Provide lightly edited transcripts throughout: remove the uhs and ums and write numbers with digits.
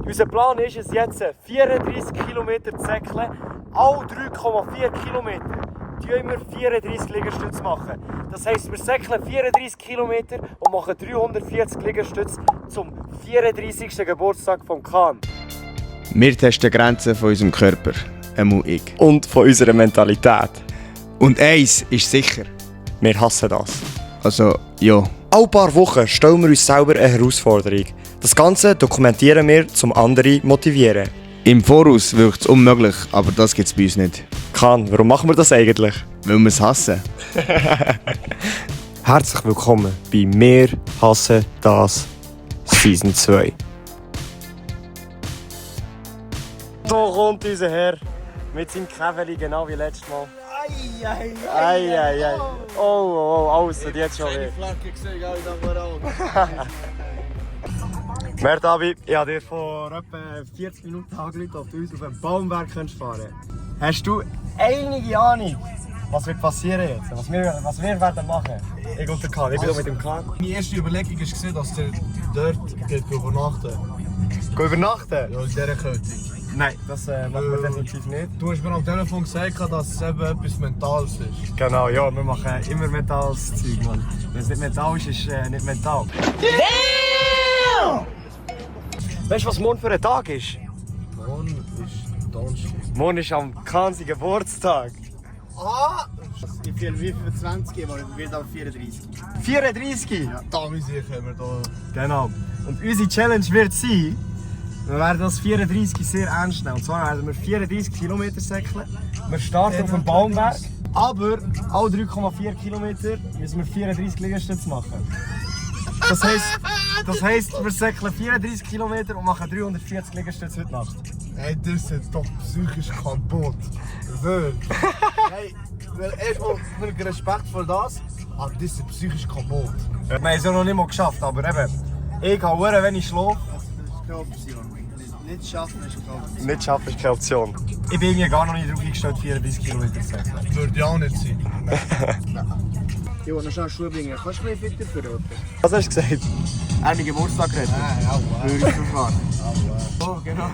Unser Plan ist es jetzt, 34 Kilometer zu säckeln. Alle 3,4 Kilometer tun wir 34 Liegestütze machen. Das heisst, wir säckeln 34 Kilometer und machen 340 Liegestütze zum 34. Geburtstag von Khan. Wir testen die Grenzen von unserem Körper, einmal ich. Und von unserer Mentalität. Und eins ist sicher. Wir hassen das. Also, ja. Alle paar Wochen stellen wir uns selber eine Herausforderung. Das Ganze dokumentieren wir, um andere zu motivieren. Im Voraus wirkt es unmöglich, aber das gibt es bei uns nicht. Khan, warum machen wir das eigentlich? Weil wir es hassen. Herzlich willkommen bei «Wir hassen das» Season 2. Da kommt unser Herr mit seinem Käferli, genau wie letztes Mal. Ei. Oh, alles tut jetzt schon weh. Mertabi, ich habe dir vor etwa 40 Minuten angerufen, ob du uns auf einen Baumberg fahren kannst. Hast du einige Ahnung, was wird passieren jetzt? Was wir werden machen? Ich und der Kahn, ich bin mit dem Kahn. Meine erste Überlegung war, dass der dort übernachten geht. Übernachten? Ja, in dieser Kälte. Nein, das machen wir definitiv nicht. Du hast mir am Telefon gesagt, dass es eben etwas Mentales ist. Genau, ja, wir machen immer mentales Zeug, Mann. Wenn es nicht mental ist, ist es nicht mental. Damn! Weißt du, was morgen für ein Tag ist? Morgen ist Donnerstag. Morgen ist am Kahn sein Geburtstag. Ah! Ich will wie 25, aber ich werde aber 34. 34? Ja, da muss ich wir da. Genau. Und unsere Challenge wird sein, wir werden das 34 sehr ernst nehmen. Und zwar werden wir 34 Kilometer säckeln. Wir starten auf dem Baumberg, aber alle 3,4 Kilometer müssen wir 34 Liegestütze machen. Das heisst, wir säckeln 34 Kilometer und machen 340 Liegestütze heute Nacht. Hey, das ist doch psychisch kaputt. Wirklich. Hey, erstmal Respekt für das, aber das ist psychisch kaputt. Wir haben es ja noch nicht mal geschafft, aber eben, ich habe sehr wenig Schlaf. Das ist keine Option. Nicht schaffen ist keine Option. Nicht schaffen ist keine Option. Ich bin mir gar noch nicht darauf eingestellt, 34 Kilometer zu säckeln. Würde ja auch nicht sein. Ich will noch schnell Schuhe bringen. Kannst du mir bitte verraten? Was hast du gesagt? Er hat meinen Geburtstag gerettet. Würde ich fahren. Oh, genau.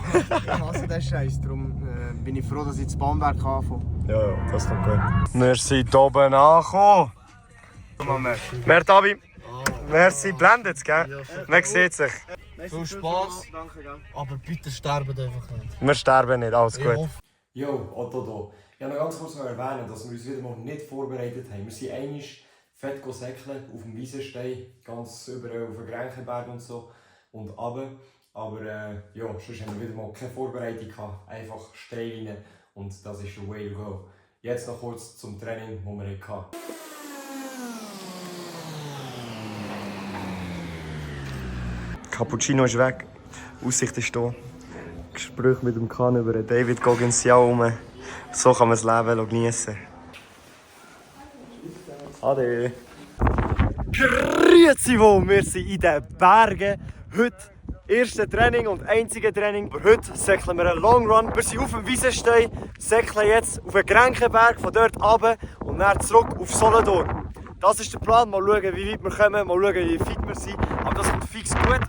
Also das ist scheiße. Darum bin ich froh, dass ich ins Baumberg anfange. Ja, das ist doch gut. Wir sind hier oben angekommen. Mertabi, merci, blendet es, gell? Man sieht sich. Viel Spaß, Danke, gell? aber bitte sterben einfach nicht. Wir sterben nicht, alles gut. Jo, Otto hier. Ich wollte noch ganz kurz erwähnen, dass wir uns wieder mal nicht vorbereitet haben. Wir sind einmal fett säckeln auf dem Wiesenstein, ganz überall auf dem Gränchenberg und so und runter. Aber ja, sonst haben wir wieder mal keine Vorbereitung gehabt. Einfach steil rein und das ist the way to go. Jetzt noch kurz zum Training, das wir hatten. Cappuccino ist weg, Aussicht ist da. Gespräch mit dem Kahn über David Goggins herum. So kann man das Leben genießen. Ade. Grüezi wohl, wir sind in den Bergen. Heute erste Training und einzige Training. Aber heute säckeln wir einen Long Run. Wir sind auf dem Wiesenstein, säckeln jetzt auf den Gränchenberg, von dort runter und dann zurück auf Solothurn. Das ist der Plan. Mal schauen, wie weit wir kommen, mal schauen, wie fit wir sind. Aber das kommt fix gut.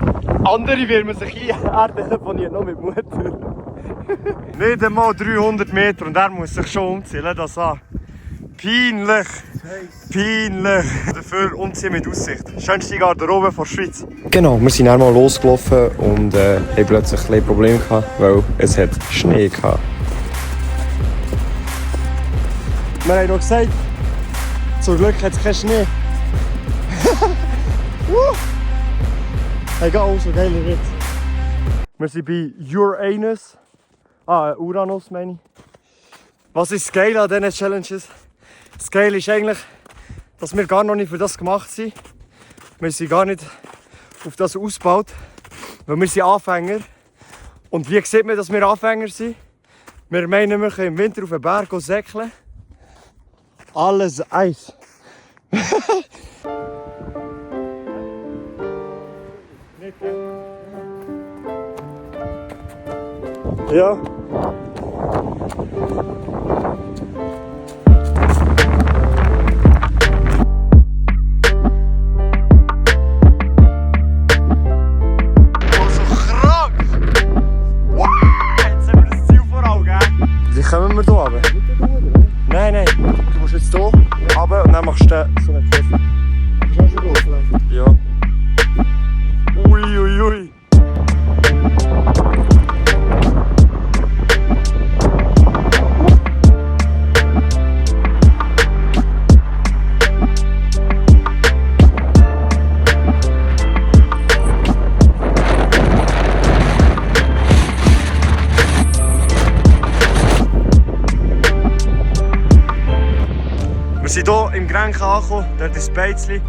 Andere will man sich hierher telefonieren, noch mit Mutter. Nicht einmal 300 Meter und er muss sich schon umziehen. Das an. Peinlich. Peinlich. Dafür umziehen mit Aussicht. Schönste Garderobe von der Schweiz. Genau, wir sind einmal losgelaufen und haben plötzlich ein Problem gehabt, weil es hat Schnee gehabt. Wir haben noch gesagt, zum Glück hat es keinen Schnee. Hey, auch so geile Ritt. Wir sind bei Uranus. Uranus meine ich. Was ist das Geile an diesen Challenges? Das Geile ist eigentlich, dass wir gar noch nicht für das gemacht sind. Wir sind gar nicht auf das ausgebaut, weil wir sind Anfänger. Und wie sieht man, dass wir Anfänger sind? Wir meinen, wir können im Winter auf den Berg säckeln. Alles Eis. Ja. Also krank! brauchst du so einen Kessel. Ist auch schon gut, vielleicht? Ja. Ui, ui, ui. Wir sind hier im Grenchen angekommen, dort ist das Beizli.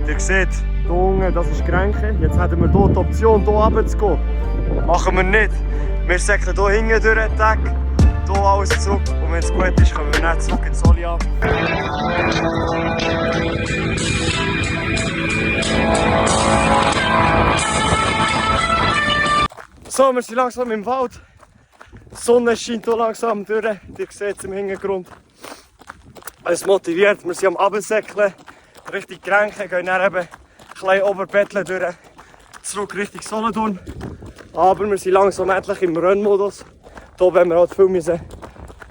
Ihr seht, hier unten, das ist Grenchen. Jetzt hätten wir hier die Option, hier runter zu gehen. Machen wir nicht. Wir säckeln hier hinten durch den Tag, hier alles zurück. Und wenn es gut ist, kommen wir dann zurück in Solia. So, wir sind langsam im Wald. Die Sonne scheint hier langsam durch. Ihr seht es im Hintergrund. Es motiviert, wir sind am Abendsäckeln, Richtung Grenchen, gehen dann eben klein Oberbetteln durch, zurück Richtung Solothurn. Aber wir sind langsam endlich im Rennmodus. Hier werden wir halt viel müssen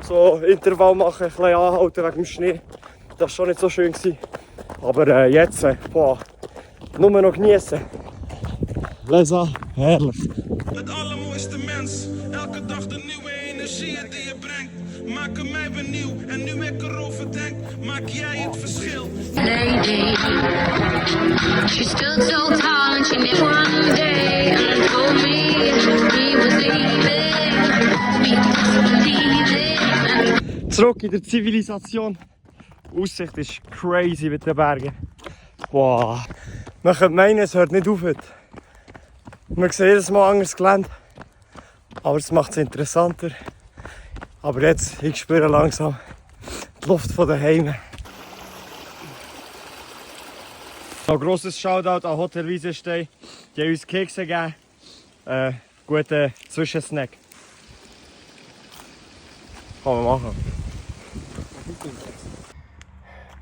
so Intervall machen, ein bisschen anhalten wegen dem Schnee. Das war schon nicht so schön. Aber jetzt, boah, nur noch genießen. Lesa, herrlich. Het allermooiste mens, elke dag de nieuwe energie die je brengt. Maken mij benieuwd en nu ik erover denk, maak jij het verschil. Lady, she stood so tall and she knew one day and told me he was leaving. Me believing. Zurück in der Zivilisation. Die Aussicht ist crazy mit den Bergen. Wow. Man könnte meinen, es hört nicht auf. Man sieht jedes Mal anderes Gelände. Aber es macht es interessanter. Aber jetzt, ich spüre langsam die Luft von daheim. Ein grosses Shoutout an Hotel Wiesenstein. Die haben uns Kekse gegeben. Guten Zwischensnack. Kann man machen.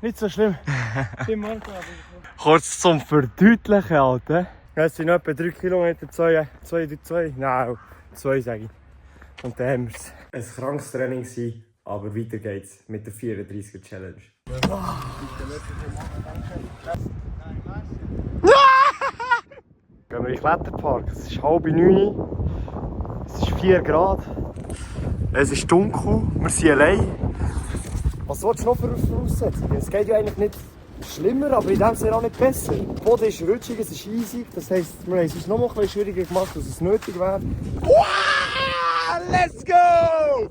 Nicht so schlimm. Kurz zum Verdeutlichen, Alter. Es sind etwa 3 Kilometer, 2, nein, 2 sage ich. Und dann haben wir es. Ein krankes Training gewesen, aber weiter geht's mit der 34er Challenge. Gehen wir in den Kletterpark. Es ist 8:30. Es ist 4 Grad. Es ist dunkel. Wir sind allein. Was willst du noch für Voraussetzungen? Es geht ja eigentlich nicht schlimmer, aber in dem Sinne auch nicht besser. Der Boden ist rutschig, es ist easy. Das heisst, wir haben es noch mal ein bisschen schwieriger gemacht, als es nötig wäre. Wow, let's go!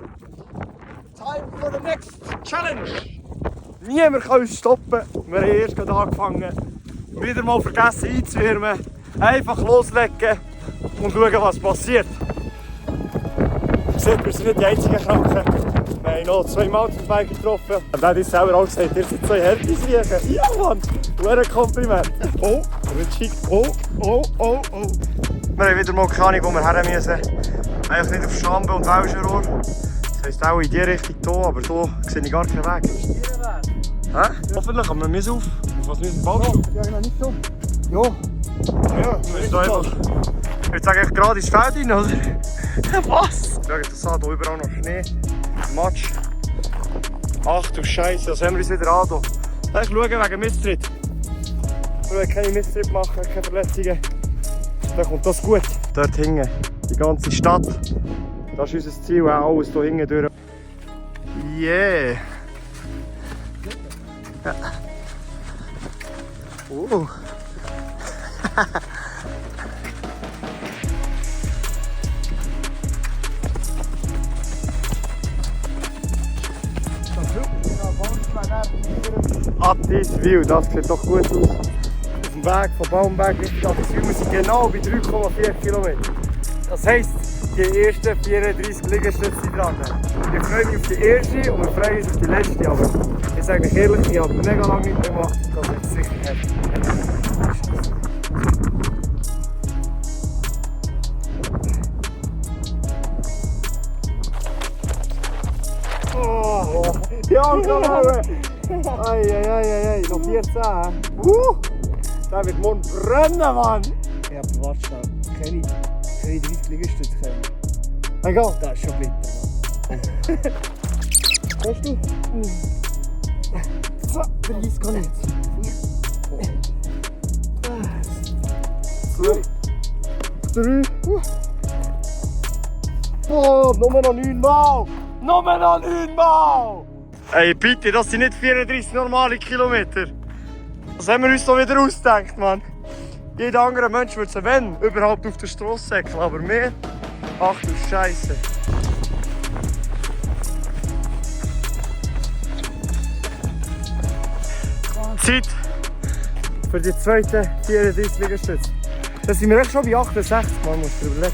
Time for the next challenge! Niemand kann uns stoppen. Wir haben erst gerade angefangen. Wieder mal vergessen einzuwärmen. Einfach loslegen und schauen, was passiert. Ihr seht, wir sind nicht die einzigen Kranken. Wir haben noch 2 Mountainbiker getroffen. Und der hat uns selber auch gesagt, ihr seid 2 Herpes riechen. Ja, Mann! Ein Kompliment. Oh, rutschig. Oh. Wir haben wieder mal keine Ahnung, wo wir her müssen. Eigentlich nicht auf Schlambe und Welschenrohr. Das heisst auch in die Richtung hier, aber hier sehe ich gar keinen Weg. Hä? Hoffentlich, aber wir müssen auf was müssen wir falsch? Ja, genau, nicht so. Ja. Ja, wir müssen einfach... Ich würde sagen, gerade ins Feld rein, oder? Was? Schau das an, hier überall noch Schnee. Matsch. Ach du Scheiße, das haben wir uns wieder an. Ich schaue wegen Misstritt. Wir wollen keine Misstritt machen, keine Verletzungen. Dann kommt das gut. Dort hinten, die ganze Stadt. Das ist unser Ziel, auch alles hier hinten durch. Yeah! Ja. Oh! Attiswil, das sieht doch gut aus. Auf dem Weg von Baumberg Richtung Attiswil, wir sind genau bei 3,4 Kilometern. Das heisst, die ersten 34 Liegestütze sind dran. Ich freue mich auf die erste und wir freuen uns auf die letzte. Aber ich sage euch ehrlich, ich habe mega lange nicht mehr gemacht. Das wird sicher heftig. Oh, ja, komm! Ei, noch 14. Der wird morgen brennen, Mann! Ja, aber warte schnell. Keine 30 Liegestütze können. Egal. Das ist schon bitter, Mann. Weißt du? Vergiss gar nicht. 2, 3. Oh, nur noch 9 Mal! Nur noch 9 Mal! Ey, bitte, das sind nicht 34 normale Kilometer. Das haben wir uns doch wieder ausgedacht, Mann. Jeder andere Mensch würde es, wenn, überhaupt auf der Straße säckeln, aber wir? Ach du Scheiße. Zeit für die zweite 34 Liegestütze. Da sind wir echt schon bei 68, man muss überlegen.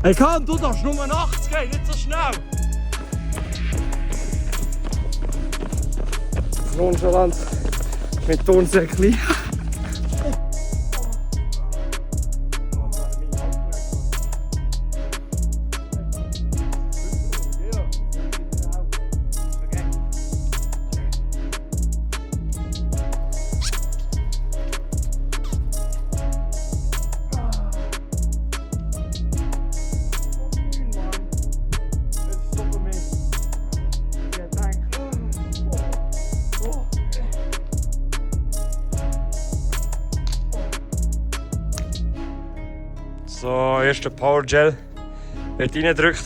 Hey, komm, du darfst nur 80 gehen, nicht so schnell! Nonchalant mit Turnsäckchen. So, erster Power Gel wird reingedrückt.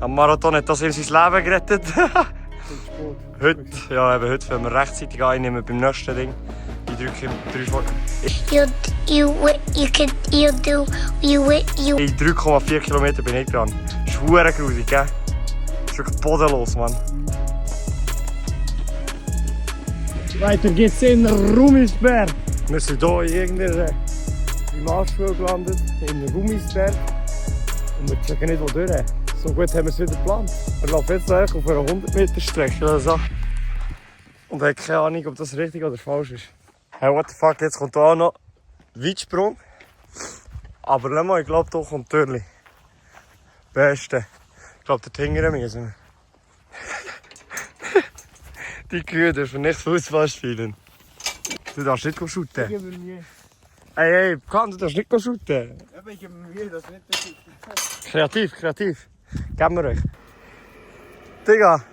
Am Marathon hat das ihm sein Leben gerettet. Heute, ja, eben heute wenn wir rechtzeitig einnehmen beim nächsten Ding. Ich drücke 3,4 Kilometer bin ich dran. Das ist verdammt grusig, gell? Das ist wirklich bodenlos, Mann. Weiter geht's in Rumisberg. Wir sind hier in irgendeiner Marschschule gelandet, in Rumisberg. Und wir checken nicht, wo durch. So gut haben wir es wieder geplant. Wir laufen jetzt auf einer 100 Meter Strecke oder so. Und haben keine Ahnung, ob das richtig oder falsch ist. Hey, what the fuck, jetzt kommt hier auch noch Weitsprung. Aber schau mal, ich glaube, hier kommt Türli. Beste. Ich glaube, dort hingern müssen wir. Die Kühe dürfen nicht Fußball spielen. Du darfst nicht shooten. Hey, du darfst nicht shooten. Ich gebe mir Mühe, das nicht. Kreativ. Geben wir euch. Digga,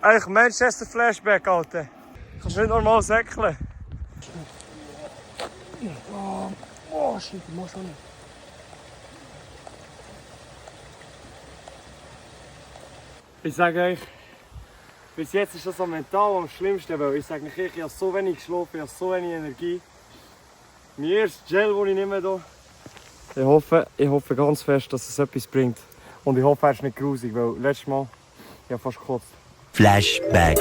eigentlich Manchester-Flashback, Alter. Du kannst nicht normal säckeln. Oh, shit, ich muss schon nicht. Ich sage euch, bis jetzt ist das am mental am schlimmsten, weil ich sage euch, ich habe so wenig geschlafen, ich habe so wenig Energie. Mein erstes Gel, das ich nehme hier. Ich hoffe ganz fest, dass es etwas bringt. Und ich hoffe, er ist nicht grusig, weil letztes Mal ich habe fast gekotzt. Flashback.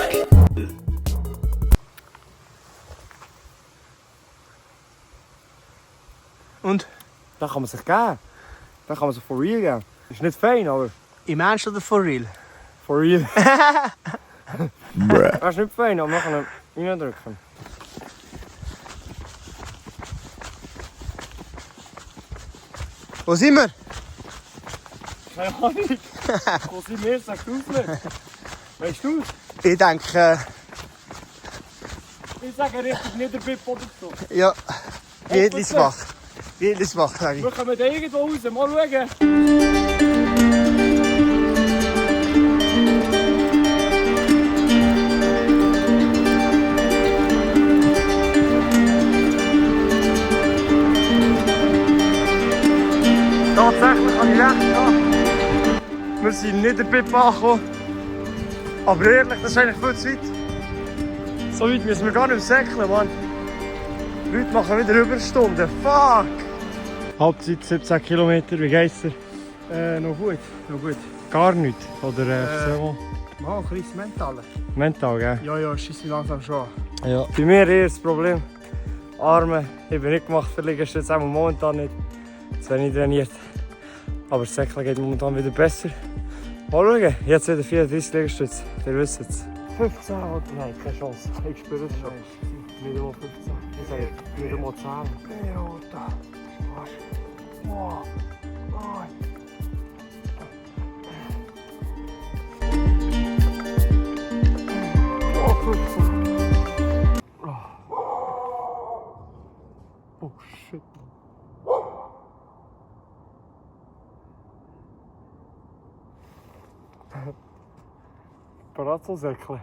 Und? Da kann man sich geben. Da kann man sich for real geben. Ist nicht fein, aber Im Ernst oder for real? for real. Das ist nicht fein, aber wir können ihn reindrücken. Wo sind wir? Keine Ahnung. Wo sind wir? Sag du es nicht. Weißt du es? Ich denke, Ich sage richtig Niederbipp oder so. ja, Wiedlisbach. Wiedlisbach, sage ich. Wir kommen da irgendwo raus. Mal schauen. Tatsächlich habe ich recht gehabt. Wir sind nicht in Niederbipp angekommen. Aber ehrlich, das ist eigentlich viel zu weit. So weit müssen wir gar nicht säckeln, Mann. Die Leute machen wieder Überstunden. Fuck! Halbzeit 17 Kilometer, wie geht's dir? Noch gut. Gar nichts? Oder Mal ein kleines Mentale. mental, gell? Ja, schießt mich langsam schon. Ja. Bei mir eher das Problem. Arme, ich bin nicht gemacht für Liegestütze, auch momentan nicht. Jetzt bin ich trainiert. Aber das Säckeln geht momentan wieder besser. Mal schauen, jetzt wieder 34 Liegestütze, ihr wisst es. 15 oder nein, keine Chance. Ich spüre es schon. Nicht einmal 15. Ich sage nicht einmal 10. Ja, wow. Oh, 15. Oh shit. bereit zum Säckchen?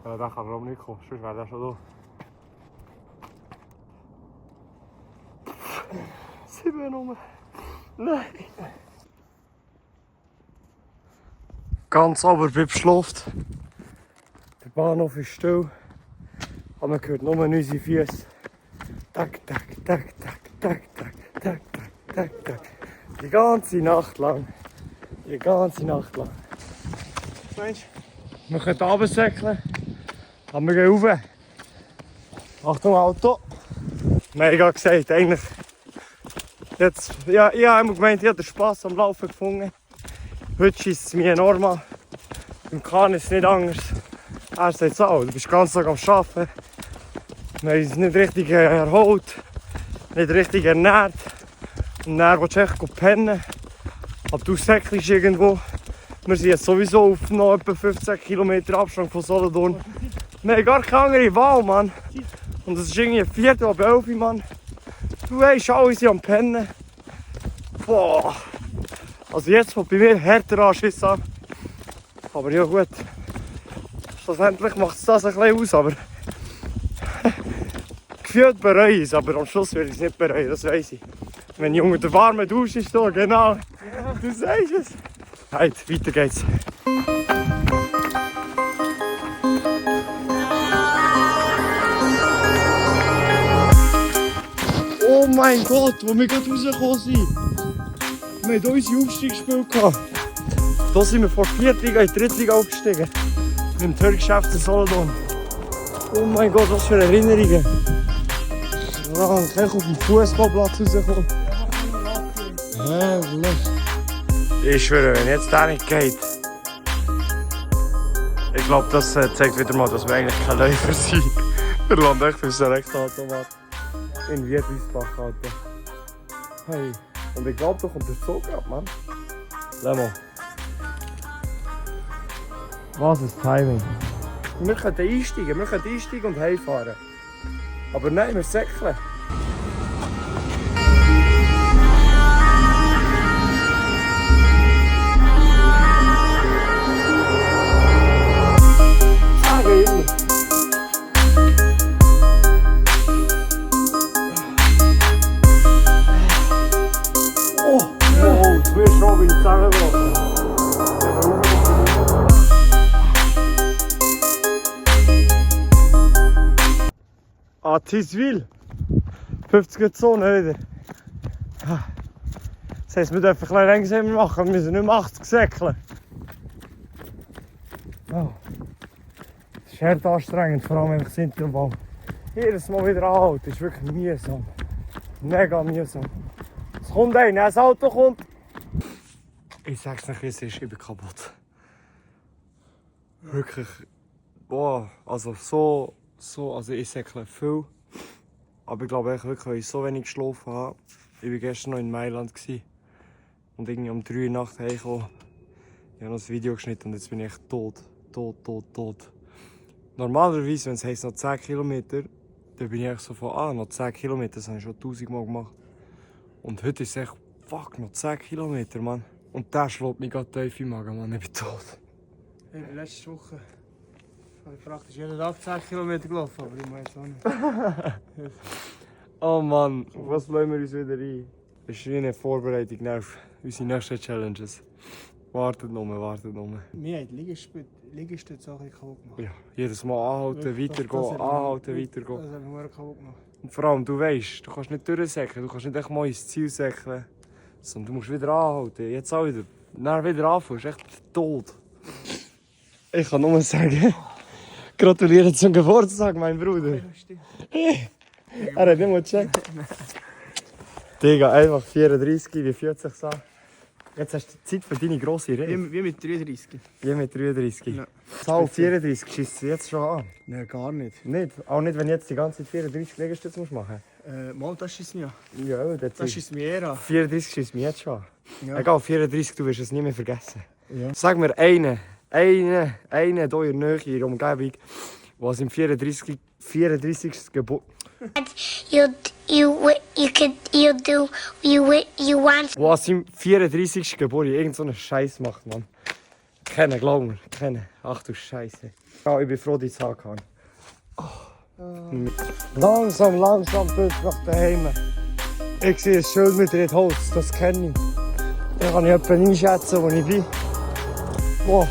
Ja, der kann nicht kommen, sonst wäre der schon da. 7 Nummer. Nein. Ganz oben bei Schluft. Der Bahnhof ist still. Aber man hört nur unsere Füße. Tak, tak, tak, tak, tak, tak, tak, tak, tak, tak. Die ganze Nacht lang. Die ganze Nacht lang. Meinst Wir können runtersäckeln. Aber wir gehen rauf. Achtung, Auto. Mega gesagt, eigentlich. Jetzt, ja, ich habe gemeint, ich habe den Spass am Laufen gefunden. Heute schießt es mich enorm an. Im Kahn ist es nicht anders. Er sagt es auch, du bist den ganzen Tag am Arbeiten. Wir haben uns nicht richtig erholt, nicht richtig ernährt. Und dann willst du echt pennen. Aber du säckelst irgendwo. Wir sind jetzt sowieso auf noch etwa 15 Kilometer Abstand von Solothurn. Wir haben gar keine andere Wahl, Mann. Und es ist irgendwie 4 ab 11, Mann. Du weißt, alle sind am Pennen. Boah. Also jetzt kommt bei mir härter Anschiss an. Aber ja gut. Schlussendlich macht es das ein bisschen aus, aber... Gefühlt bereue ich es, aber am Schluss will ich es nicht bereuen, das weiss ich. Wenn ich unter der warmen Dusche stehe, genau. Du sagst es. Halt, weiter geht's. Oh mein Gott, wo wir gerade rausgekommen sind. Wir hatten unsere Aufstiegsspiele. Hier sind wir von der 4. Liga in die 3. Liga aufgestiegen. Mit dem Türkischen FC Solothurn. Oh mein Gott, was für Erinnerungen. Ja, ich kann auf dem Fußballplatz rauskommen. Herrlich. Ich schwöre, wenn jetzt der nicht geht. Ich glaube, das zeigt wieder mal, dass wir eigentlich kein Läufer sind. Wir landen echt für den Rechtautomat. In Wiedwisbach, Alter. Hey. Und ich glaube, da kommt der Zug ab, Mann. Lemo. Was ist Timing? Wir können einsteigen und heimfahren. Aber nein, wir säckeln. Sage immer. Oh, du wirst schon wieder zusammengebrochen. Ah, Tiswil. 50er Zone wieder. Das heisst, wir dürfen ein bisschen langsamer machen, wir müssen nicht mehr 80 säckeln. Oh. Das ist hart anstrengend, vor allem wenn ich das Intervall jedes Mal wieder anhalte. Das ist wirklich mühsam. Mega mühsam. Es kommt einer, das Auto kommt. Ich sag's nicht, wie es ist, ich bin kaputt. Wirklich. Boah, also also ich säckle viel. Aber ich glaube wirklich, weil ich so wenig geschlafen habe. Ich war gestern noch in Mailand und irgendwie um 3 Uhr nachts heimgekommen. Ich habe noch ein Video geschnitten und jetzt bin ich echt tot. Normalerweise, wenn es heisst noch 10 Kilometer, dann bin ich echt so von, noch 10 Kilometer, das habe ich schon 1000 Mal gemacht. Und heute ist es echt, fuck, noch 10 Kilometer, Mann. Und der schlägt mich gerade tief im Magen, Mann, ich bin tot. Hey, letzte Woche habe ich praktisch jeden Tag 10 Kilometer gelaufen, aber ich meine es auch nicht. Oh Mann, auf was bleiben wir uns wieder ein? Das ist wie eine Vorbereitung auf unsere nächsten Challenges. Wartet noch. Wir haben die Liegestütze auch kaputt gemacht. Ja, jedes Mal anhalten, weitergehen, anhalten, weitergehen. Das haben wir kaputt gemacht. Und vor allem, du weißt, du kannst nicht durchsäckeln, du kannst nicht echt mal ins Ziel säckeln. Sondern du musst wieder anhalten, jetzt auch wieder. Dann wieder anfangen, ist echt tot. Ich kann nur sagen, gratuliere zum Geburtstag, mein Bruder. Er hat nicht mal gecheckt. Digga, einfach 34, wie fühlt es sich an? Jetzt hast du Zeit für deine grosse Rede. Wie mit 33. Wie mit 33. Ja. Zahl 34 schießt du jetzt schon an. Nein, gar nicht. Nicht? Auch nicht, wenn du jetzt die ganze Zeit 34 Liegestütze machen musst? Das schießt mir an. Ja, Das schießt mir eher an. 34 schießt mich jetzt schon an. Ja. Egal, 34, du wirst es nie mehr vergessen. Ja. Sag mir einen hier in der Nähe, in der Umgebung, was im 34. Geburt... Was im 34. Geburt irgend so einen Scheiß macht, Mann. Kennen, glaub mir, kennen. Ach du Scheiße. Ja, ich bin froh, dich zu haben. Langsam, langsam bis nach daheim. Ich sehe es schön mit dem Holz, das kenne ich. Da kann ich etwa einschätzen, wo ich bin. Wow.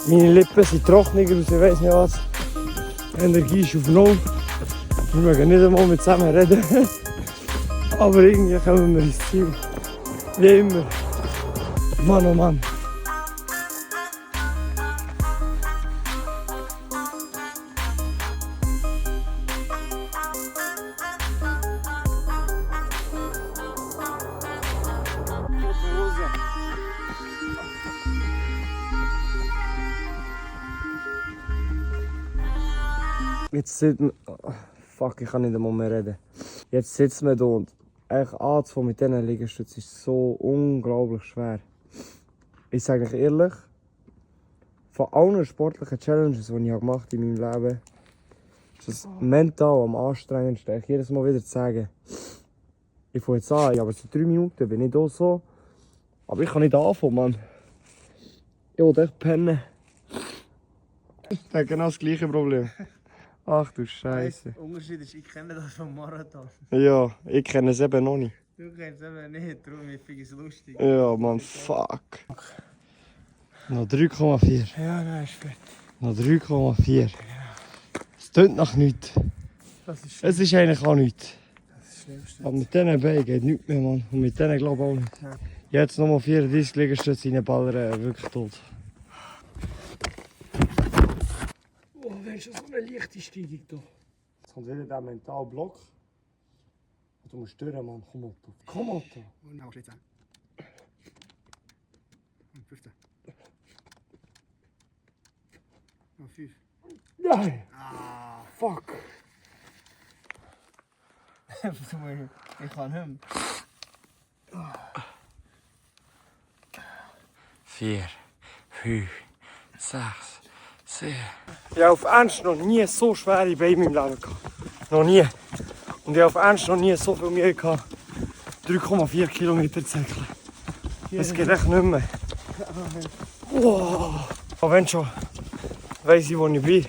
Meine Lippen sind trockener, ich weiss nicht was. Die Energie ist auf Null. Wir mögen nicht einmal mit zusammen reden. Aber irgendwie kommen wir ins Ziel. Wie immer. Mann, oh Mann. Jetzt sitzt man. Oh, fuck, ich kann nicht einmal mehr reden. Jetzt sitzen wir hier und eigentlich anzufangen mit diesen Liegestützen ist so unglaublich schwer. Ich sage euch ehrlich, von allen sportlichen Challenges, die ich gemacht habe in meinem Leben, ist das mental am anstrengendsten. Ich jedes Mal wieder zu sagen, ich fange jetzt an, aber seit 3 Minuten bin ich hier so. Aber ich kann nicht anfangen, Mann. Ich will echt pennen. Ich habe genau das gleiche Problem. Ach du Scheiße. Der Unterschied ist, ich kenne das vom Marathon. Ja, ich kenne es eben noch nicht. Du kennst es eben nicht, darum finde ich es lustig. Ja, Mann, fuck. Noch 3,4. Ja, nein, ist gut. Noch 3,4. Es tönt nach nichts. Das ist Es ist eigentlich auch nichts. das Schlimmste. Aber mit diesen Beinen geht nichts mehr, Mann. Und mit denen glaube ich auch nicht. Jetzt nochmal 34 Liegestütze reinballern, wirklich tot. Oh, wenn schon so eine leichte Steigung hier. Jetzt kommt wieder der mentale Block. Du musst stören, Mann. Komm, Otto. Komm, Otto. Und auch jetzt an. Und 15. Noch 5. Nein! Fuck! Ich kann nicht mehr. 4, 5, 6, 7. Ich habe auf Ernst noch nie so schwere Beine in meinem Leben gehabt. Noch nie. Und ich habe auf Ernst noch nie so viel Mühe gehabt, 3,4 Kilometer zu säckeln. Es geht echt nicht mehr. Wow. Aber wenn schon, weiss ich, wo ich bin.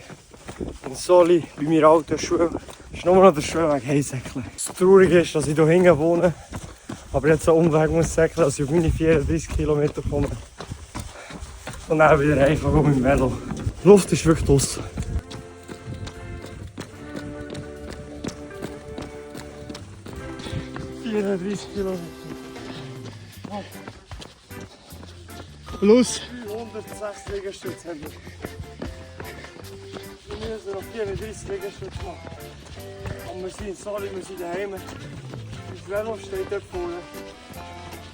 In Soli, bei meiner alten Schule. Das ist nur noch der Schulweg heimsäckeln. Das Traurige ist, dass ich hier hinten wohne. Aber jetzt einen Umweg muss säckeln, dass ich auf meine 34 Kilometer komme. Und dann wieder einfach mit dem Velo. Die Luft ist wirklich draussen. Kilometer. Plus. 306 Liegestütze haben wir. Wir müssen noch 34 Liegestütze machen. Und wir sind in Sali, wir sind daheim. Das Velo steht dort vorne.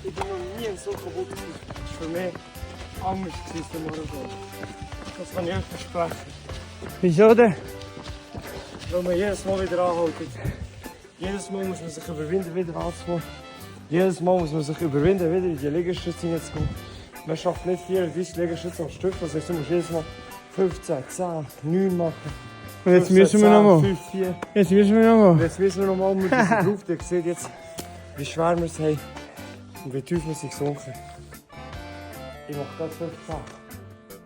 Ich bin noch nie so kaputt gewesen. Das war für mich anders als der Marathon. Das kann ich euch versprechen. Wieso denn? Weil man jedes Mal wieder anhaltet. Jedes Mal muss man sich überwinden, wieder anzufangen. Jedes Mal muss man sich überwinden, wieder in die Liegestütze hineinzukommen. Man schafft nicht 34 Liegestütze am Stück, das heißt, du musst jedes Mal 15, 10, 9 machen. Und jetzt 15, müssen wir 10, nochmal. 5, 4. Jetzt müssen wir nochmal. Und jetzt müssen wir nochmal mit diesem drauf. Ihr seht jetzt, wie schwer wir es haben und wie tief wir sind gesunken. Ich mache das 15.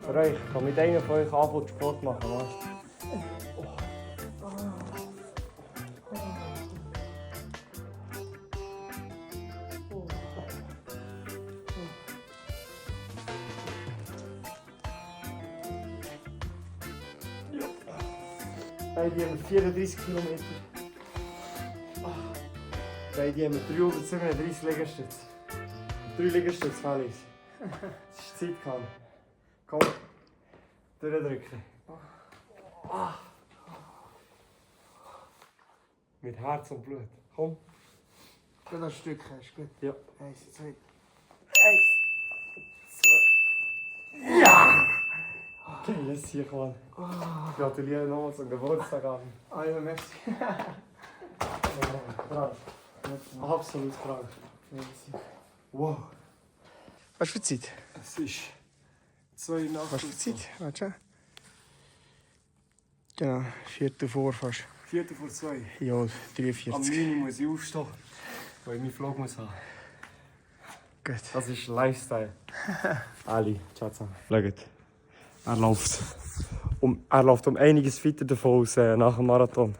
Für euch. Ich kann mit einem von euch anfangen Sport machen. Weißt? Beide haben 34 Kilometer. Beide haben 337 Liegestütze. 3 Liegestütze fehlen uns. Es ist Zeit gehabt. Komm, durchdrücken. Mit Herz und Blut. Komm. Gut, das Stück ist gut. Ja. 1, 2. 1, 2. Ja! Geiles Sieg, Mann. Gratuliere nochmal zum Geburtstag an. Ah ja, merci. Krank. Absolut krank. Wow. Was für Zeit? Es ist 2 nach. Was für Zeit? Warte schon. Genau, 4 vor fast. 4 vor 2. Ja, Am 43. 9 Uhr muss ich aufstehen, weil ich meinen Vlog muss haben. Gut. Das ist Lifestyle. Ali, ciao zusammen. Schaut, er läuft um einiges fitter davon aus nach dem Marathon.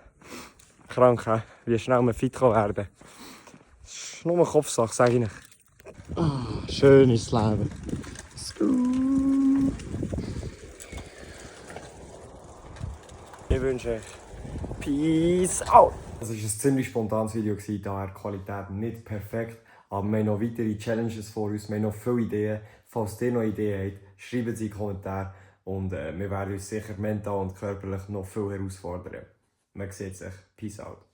Krank, he? Wie schnell man fit werden kann. Das ist nur eine Kopfsache, sage ich nicht. Schön ist das Leben. Ich wünsche euch Peace out. Das war ein ziemlich spontanes Video, daher die Qualität nicht perfekt. Aber wir haben noch weitere Challenges vor uns, wir haben noch viele Ideen. Falls ihr noch Ideen habt, schreibt sie in die Kommentare. Und wir werden uns sicher mental und körperlich noch viel herausfordern. Man sieht sich. Peace out.